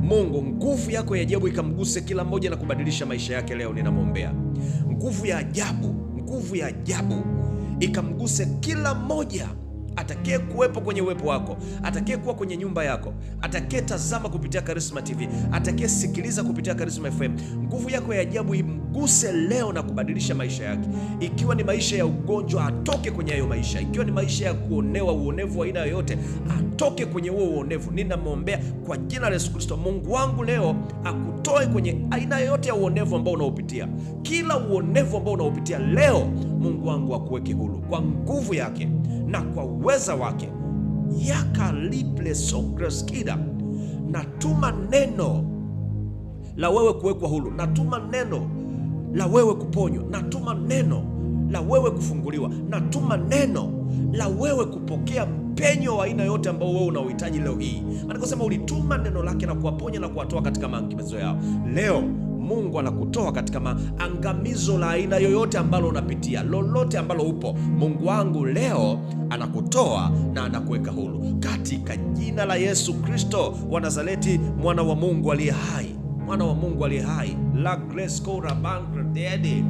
Mungu, nguvu yako ya ajabu ikamguse kila mmoja na kubadilisha maisha yake leo. Ninamwombea nguvu ya ajabu, nguvu ya ajabu ikamguse kila mmoja atakaye kuwepo kwenye uwepo wako, atakaye kuwa kwenye nyumba yako, atakayetazama kupitia Charisma TV, atakayesikiliza kupitia Charisma FM. Nguvu yako ya ajabu imguse leo na kubadilisha maisha yake. Ikiwa ni maisha ya ugonjwa, atoke kwenye hayo maisha. Ikiwa ni maisha ya kuonewa, uonevu wa aina yoyote, atoke kwenye huo uonevu. Ninamwombea kwa jina la Yesu Kristo, Mungu wangu leo akutoe kwenye aina yoyote ya uonevu ambao unaopitia. Kila uonevu ambao unaopitia leo, Mungu wangu akuweke huru kwa nguvu yake na kwa uweza wake. Yakaliple sokraskida, natuma neno la wewe kuwekwa huru, natuma neno la wewe kuponywa, natuma neno la wewe kufunguliwa, natuma neno la wewe kupokea mpenyo wa aina yote ambao wewe unauhitaji leo hii. Maana kusema ulituma neno lake na kuwaponya na kuwatoa katika maangamizo yao. Leo Mungu anakutoa katika maangamizo la aina yoyote ambalo unapitia, lolote ambalo upo. Mungu wangu leo anakutoa na anakuweka huru katika jina la Yesu Kristo wa Nazareti, mwana wa Mungu aliye hai, mwana wa Mungu aliye hai. La Gresco Rabankredede.